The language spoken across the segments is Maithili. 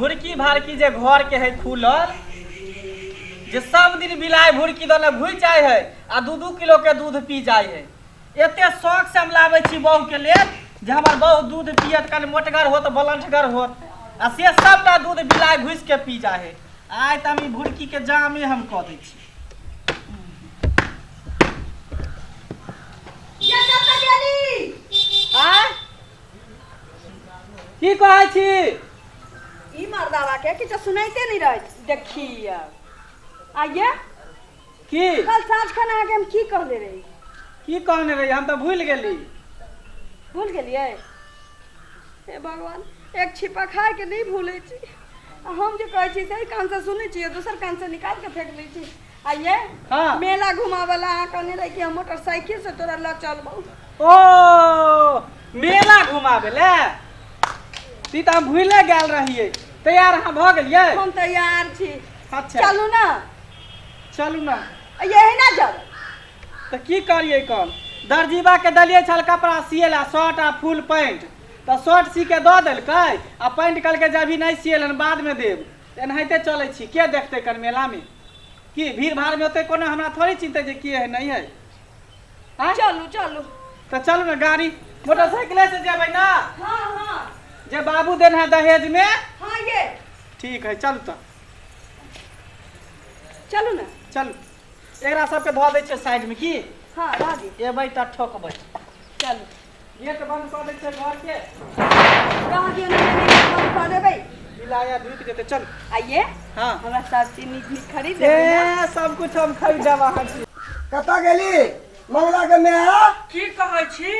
भुरकी भारकी जे घर के है खुलल जे सब दिन बिलाइ भुरकी दने घुसि जाइ है आ 2-2 किलो के दूध पी जाइ है। एते शौक से हम लाबै छी बहू के लेल जे हमर बहू दूध पियत कनि मोटगर होत बलंठगर होत आ से सबटा दूध बिलाइ घुसि के पी जाइ है। आइ तऽ हम ई भुरकी के जामे हम कऽ दै छी। ये कतऽ गेली? आँय की कहै छी? ई मर्दावा के किछु सुनैते नहि रहै छै। देखिए आइए की कल साँझ खन अहाँके हम की कहले रही? की कहने रही? हम तऽ भूलि गेली। भूल गेलियै? हे भगवान, एक छिपा खायके नहि भूलै छी। आ हम जे कहै छी से कान से सुनै छी, दोसर कान से निकाल के फेंक दै छी। आइए हाँ। मेला घुमाबे ला अहाँ कहने रही कि हम मोटरसाइकिल से तोरा लऽ चलबौ। ओ मेला घुमाबे ले ती तऽ हम भूले गेल रहियै। तैयार अहाँ भऽ गेलियै? हम तैयार छी। अच्छा चलू ना। चलू ना। यही ना जब तऽ की करियै? कल दर्जीबा के देलियै छल कपड़ा सिए ला, शर्ट आ फुल पैंट, तऽ शर्ट सी के दऽ देलकै आ पैंट कहलकै जे अभी नहि सिएल हन बादमे देब। एनाहिते चलै छी, के देखतै कन मेलामे? की भीड़ भाड़मे ओते कोनो हमरा थोड़ी चिन्हतै जे के है नहीं है। आँय? चलू चलू। तऽ चलू ने, गाड़ी मोटरसाइकिले से जेबै ना? हाँ हाँ। जे बाबू देन है दहेज में। हाँ ये ठीक है, चलू तऽ। चलू ना। चलू, एकरा सबके धऽ दै छियै साइडमे की? हाँ रह दी। एबै तऽ ठोकबै। चलू, गेट बंद कऽ दै छियै घरके। रह दियौ ने, नहि बंद कऽ देबै, बिलाया ढुकि जेतै। चलू। आइए। हाँ, हमरा सब चीज नीक नीक खरीद देबै ना? ए सब कुछ हम खरीदब अहाँके। कतऽ गेली मंगला के माय? की कहै छी?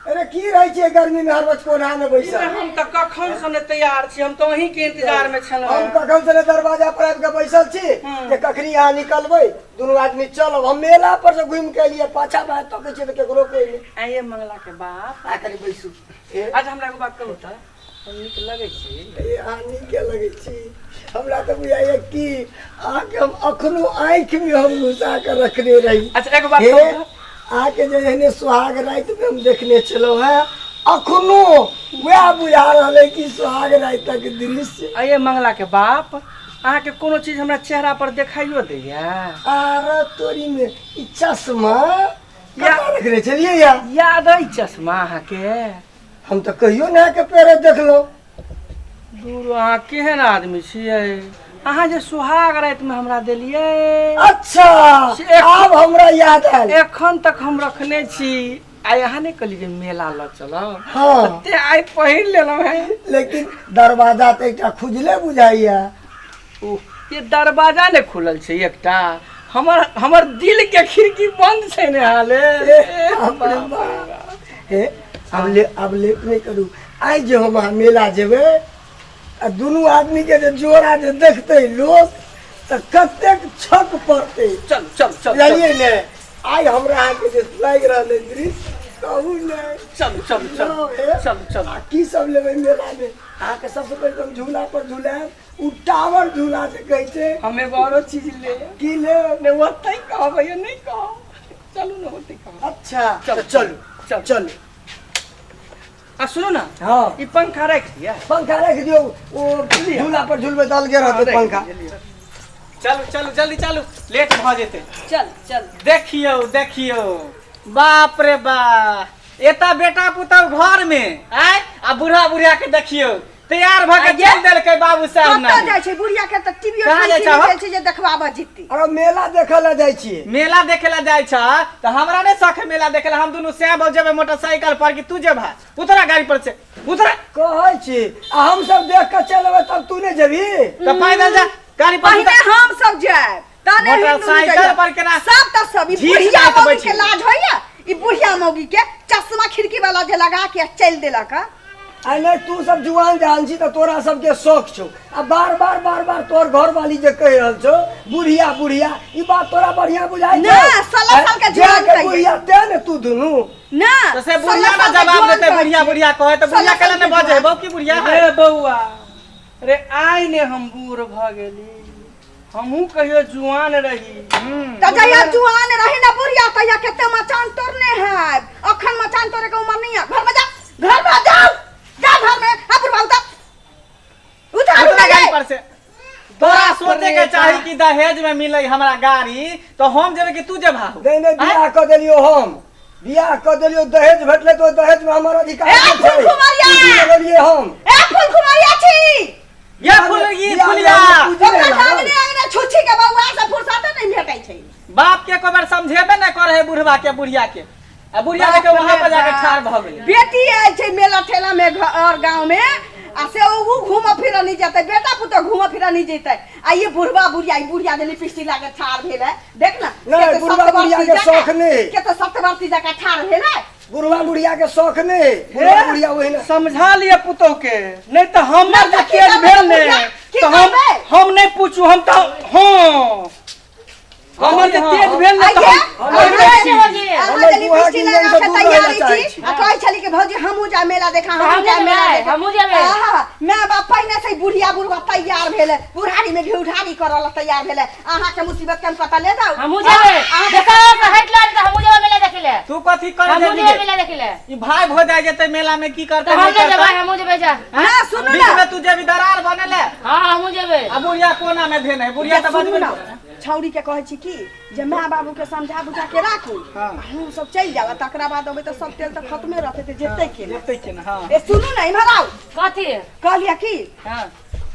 अरे की रहै छियै गर्मी में हर रोज कोना में बैसल? हम तऽ कखन से ने तैयार छी, हम तऽ अहीं के इंतजार में छलहुँ। हम कखन से ने दरवाजा पर आबि के बैसल छी जे कखनी अहाँ निकलबै, दुनू आदमी चलब। हम मेला पर से घुमि के एलियै, पाछा बात तकै छियै तऽ केकरो कोइ नहि। आइए मंगला के बाप, आ कनि बैसू। ए, अच्छा हमरा एगो बात कहू तऽ, हम नीक लगै छी? ए, अहाँ नीके लगै छी। हमरा तऽ बुझाइए कि अहाँके हम अखनो आँखिमे हम घुसा कऽ रखने रही। अच्छा एगो बात हे कहू तऽ, अहाँके जे एहने सुहाग रातिमे हम देखने छलहुँ हेँ, अखनो वएह बुझा रहल अइ कि सुहाग रातिक दृश्य। आइए मंगला के बाप, अहाँके कोनो चीज हमरा चेहरा पर देखाइयो दैया? आर तोरी में ई चश्मा कतऽ रखने छलियै या? याद अइ चश्मा अहाँके? हम तऽ कहियो नहि अहाँके पेरे देखलहुँ। दूर, अहाँ केहन आदमी छियै? अहाँ जे सुहाग रातिमे हमरा देलियै। अच्छा, आब हमरा याद आयल। एखन तक हम रखने छी। आइ अहाँ नहि कहलियै जे मेला लऽ चलब? हाँ। ते आइ पहिर लेलहुँ हेँ। लेकिन दरवाजा तऽ एकटा खुजले बुझाइया। ओह, ये दरवाजा नहि खुलल छै एकटा, हमर हमर दिल के खिड़की बंद छै ने हाले। ए, बाप रे बाप। हे, आब ले, आब लेट नहि करू। आइ जे हम अहाँ मेला जेबै आ दुनू आदमी के जे जोड़ा जे देखतै लोक तऽ कतेक छक पड़तै। चल चल चल। बुझलियै ने? आइ हमरा अहाँके जे लागि रहल अइ दृश्य, कहू ने। चल चल चल। हे। चल चल। आ की सब लेबै मेलामे? अहाँके सबसँ पहिले हम झूला पर झुलायब, उ टावर झूला जे कहै छै। हम एगो औरो चीज ले। की लेब? नहि, ओतै कहबै, नहि कहब। चलू ने, ओतै कहब। अच्छा। चल। तऽ चलू। चल। चलू। आ सुनू ने। हाँ। ई पंखा राखि दिअ। पंखा राखि दियौ, ओ झूला पर झूलबै तऽ अलगे रहतै पंखा। चलू चलू, जल्दी चलू, लेट भऽ जेतै। चल चल। देखियौ देखियौ, बाप रे बा, एता बेटा पुतहु घर में आय आ बूढ़ा बुढ़िया के देखियौ तैयार भऽ के आइये? चलि देलकै बाबू साहब। कतऽ नानी जाइ छै बुढ़िया के तऽ टीवी कहाँ जाइ छै हो? छै जे देखबाबऽ जितती। अरे मेला देखऽ लए जाइ छियै। मेला देखे ला जाइ छ तऽ हमरा नहि शौक है मेला देखे ला। हम दुनू सैह जेबै मोटरसाइकिल पर कि तू जेबा? उतरा गाड़ी पर से, उतरा। कहै छी आ हम सब देख कऽ चलि एबै तब तू नहि जेबही? तऽ पैदल जा गाड़ी पर। पहिने हम सब जायब तहने हिन्दू मोटरसाइकिल जाइए। पर केना सब तऽ सब ई झीस बुढ़िया मारैत मौगी के बैठिए। लाज होइया? ई बुढ़िया मौगी के चश्मा खिड़की वाला जे लगा के चलि देलक हँ। आ नहि, तू सब जुआन जहान छी तऽ तोरा सबके शौक छौ आ बार बार बार बार तोहर घरवाली जे कहि रहल छौ बुढ़िया बुढ़िया, ई बात तोरा बढ़िया बुझाइ छौ? ना, 16 साल के जुआन के कहियै। बुढ़िया तें ने तू दुनू ना तऽ से 16 बुढ़िया ने साल के जवाब जुआन देतै। कहै बुढ़िया छियै। बुढ़िया कहै तऽ बुढ़िया 16 केला ने साल के बजे बौ की बुढ़िया है? रे बौआ रे, आइ ने हम बूढ़ भऽ गेली, हमहूँ कहियो जुआन रही। तऽ जहिया जुआन रही ना बुढ़िया तहिया कते मचान तोड़ने है। अखन मचान तोड़े के उम्र नहीं है। घर में जा, घर में जाओ, जा घर में। आ बुढ़वा उतर, उतर। उतरा गाड़ी। सोचे के रे चाही बाप। कि दहेज में मिले हमरा गाड़ी तो हम जेबै कि तू जेबा? नहीं नहीं, बियाह कऽ देलियो, हम बियाह कऽ देलियो, दहेज भेटलै तऽ ओहि दहेजमे हमर अधिकार ए, नहि छै। फुलकुमारिया! पूँजी लगेलियै हम। ए फुलकुमारिया छी। ये फुल ई बियाह फुलिया मे हमर पूँजी ओकरा नहि लागल। अंगने अंगने छुच्छी के बौआ से फुर्सते नहीं भेटै छै। बाप के एको बेर समझेबे नहि करे है बुढ़वा के, बुढ़िया के, आ बुढ़िया के वहां पर जाके ठाढ़ भऽ गेलै। बेटी आयल छै मेला ठेला में और गांव में, आ से उ घूमऽ फिरऽ नहीं जेतै, बेटा पुतोह घूमऽ फिरऽ नहीं जेतै, आ ये बुढ़वा बुढ़िया, ई बुढ़िया जे लिपस्टिक लागे ठाढ़ भेल है, देख ना। नहीं, के तो बुढ़वा सतवर्ती बुढ़िया के जकाँ- शौख नहीं। के तो सतवर्ती जकाँ ठाढ़ भेल है। बुढ़वा बुढ़िया के शौख नहीं, बुढ़वा बुढ़िया ओहिना। समझा लिअ पुतोह के, नहीं तऽ हमर जे नहि तऽ की तेज करबै भेल ने बुढ़िया? की तऽ हम करबै? हम नहि पूछू, हम तऽ हँ, हमर जे तेज भेल ने तऽ आइये, हम आइये, भौजी। अहाँ हमर जे बुआ लिपस्टिक के लगा से के दूर रहै लए तैयारी चाहै छी छी। आ कहै छली कि भौजी हमहूँ जा मेला देखा, हमहूँ हमहूँ जा मेला जेबै, देखा। हमहूँ जेबै। आहा, माय बाप पहिने से बुढ़िया बुढ़वा तैयार भेलै, बुढ़ारी में घिउढारी करऽ लए तैयार भेलै। अहाँके मुसीबत के हम पता ले जाउ। हमहूँ जेबै। अहाँके देखो हटि ला तऽ हमहूँ जेबै मेला देखै ले। तू कथी करे हमहूँ जेबही जेबै गे? मेला देखै ले। ई भाई भो जाय जेतै मेला में, की करतै तऽ हम नहि नहि जेबै। करतै? हमहूँ जेबै जा। ना सुनू बीच ना। में तू जेबी दरार बनेले। हँ, हमहूँ जेबै। आ बुढ़िया कोना में भेल है, बुढ़िया तऽ सुनू बजबे ना, नहि करे। छौड़ी के कहै छी कि जे माय बाबू के समझा बुझा के राखू, हाँ। हम सब चलि जाब, आ तकरा बाद अबै तऽ सब तेल तऽ खत्मे रहतै, तऽ जेतै केना? जेतै केना, हाँ। ए सुनू ने, इम्हर आउ। कथी? कहलियै कि हाँ।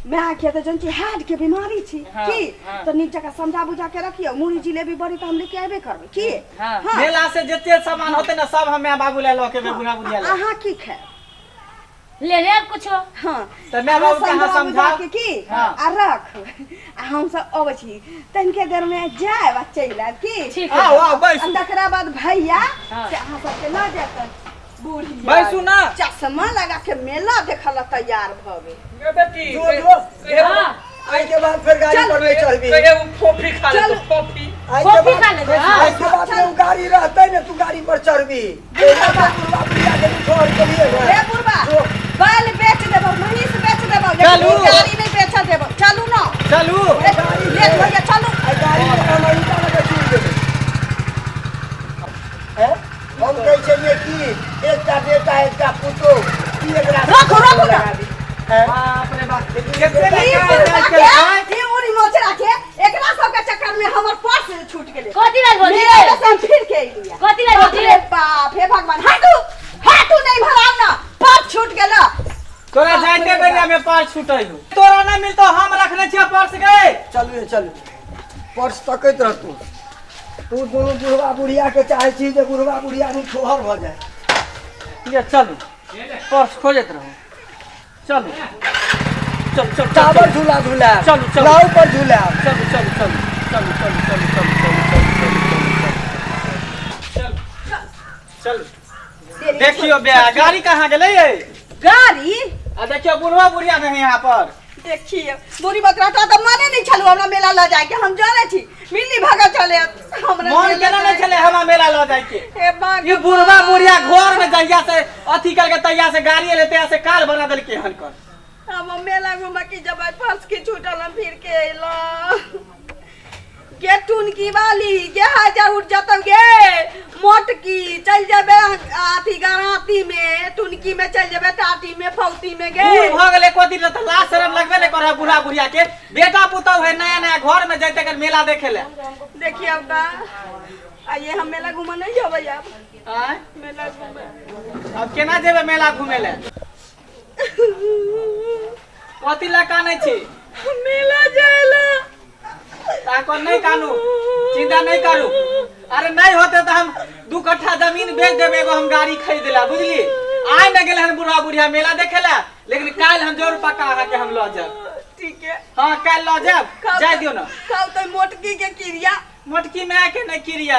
माय के तऽ जन छी हार्ट के बीमारी छी, हाँ, की हाँ। तऽ नीक जकाँ समझा बुझा के रखियौ, मुरही जिलेबी बड़ी तऽ हम लेके अयबे करबै की। हाँ। हाँ। मेला से जते सामान होते ना सब हम माय बाबू ले लऽ के एबै, बुढ़ा बुढ़िया ले। अहाँ की खायब? ले ले आब कुछो। हाँ। तऽ माय बाबू के अहाँ समझा बुझा समझाउ। के की हाँ। आ रख, आ हम सब अबै छी तनिके देर में, जायब आ चलि आयब की। ठीक आउ है। आउ बैसू। आ तकरा बाद भैया हाँ। से अहाँ सबके लऽ जायत। बूढ़ी बैसू ना। चश्मा लगा के मेला देखऽ लए तैयार भऽ गेल। गे बेटी, जो जो। हाँ। आइ के बाद फेर गाड़ी चल। पर नहीं चढ़बी। कहिया ओ फोफी खा ले चल। तो फोफी। आइ के कॉफी बाद खा लेबै, हाँ। आइ के बाद ओ गाड़ी रहतै ने, तू गाड़ी पर चढ़बी। बुढ़वा बुढ़िया के छोड़ के लिए हे बुढ़बा, जो। बैल बेच देबौ, महींस बेच देबौ, लेकिन चलू। ई गाड़ी नहि बेचऽ देबौ। चलू ना। चलू। ए, लेट होइया, चलू। आइ गाड़ी के हम ईटा लगे चूर देबै। हैं? हम कहै छलियै कि एकटा बेटा एकटा पुतोह की एकरा राखू, राखू ना। लगा दी। हैं? बाप रे बाप, लेकिन केते बेटा- ई लगा बुढ़बा के के, आय? ई उड़ी मोचरा के, एकरा सबके चक्कर में हमर पर्स छूट गेलै। कथी भेल भौजी? मेला से हम फिर के अइलियै। कथी भेल बाप भौजी? रे बाप, हे भगवान, हटू हटू, नहीं भराउ ना, पर्स छूट गेल। तोरा बाप जाइते रे बेरिया बाप। में पर्स छूटै हो, तोरा नहि मिलतो, हम रखने छियै पर्स गे। चलू चलू, पर्स तकैत रह तू। तू दुनू बुढ़वा बुढ़िया के चाहे छी जे बुढ़वा बुढ़िया नहीं ठोहर भऽ जाय। ये चलू, पर्स खोजैत रहू, चलू चल चल। टावर झूला झूला। चलू, चलू। नाव पर झूला। चलू चलू चलू चलू चलू चलू चलू चलू चलू चलू चलू। चल चल, देखियो बे, गाड़ी कहाँ गेलै ये? गाड़ी। आ देखियो, बुढ़वा बुढ़िया नहीं यहाँ पर। देखिए बुढ़ी बकरा तो मने नहीं छलू हमरा मेला लऽ जाय के, हम जाने छी मिलनी भगत चले हमरा मन मेला केना नहीं जाय। छलै हमरा मेला लऽ जाय के? हे भगवान। ई बुढ़वा बुढ़िया घर में जहिया से अथी करके तहिया से गाड़ी एले तहिया से काल बना देलकै हन कर। हम मेला घूमे की जब पर्स की छूटल, हम फिर के अइलो गे टुनकी वाली गे, हाजा उठ जतौ गे मोटकी, चल जेबे अथी गराती में, टुनकी में चल जेबे, टाटी में, फौती में गे। बूढ़ भऽ गेलै एको दिन तऽ लाज शरम लगबे नहि करे बूढ़ा बुढ़िया के, बेटा पुतहु है नया नया घर में जैते कर मेला देखे ले। देखिए अब ता आइए, हम मेला घूमे नहीं जेबै आब। आँय? मेला घूमे अब केना जेबै मेला घूमे ले? कथी लए कानै छी? मेला जायला। ताको नहीं कानू, चिंता नहीं करू। अरे नहीं होते तो हम 2 कट्ठा जमीन बेच देबै, एगो हम गाड़ी खरीद ला, बुझली? आइ न गेल हन बूढ़ा बुढ़िया मेला देखे ला, लेकिन काल्हि हम जरूर पक्का अहाँके हम लऽ जायब। ठीक है। हाँ, काल्हि लऽ जायब। जाय दियौ न। खाओ तो मोटकी के क्रिया। मोटकी माय के नहीं क्रिया,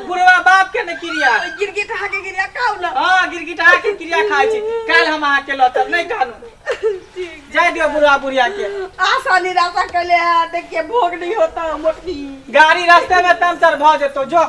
बुढ़वा बाप के नहीं क्रिया। गिरगिट के क्रिया खाओ ना। हाँ, गिरगिटा के क्रिया खाइ छी। काल्हि हम अहाँके लऽ चलब, नहीं कानू, जाय दियौ बुढ़वा बुढ़िया के। आशा निराशा के ले देखिए, भोग नहीं होता मोटकी। गाड़ी रास्ते में पंचर भऽ जेतौ, जो।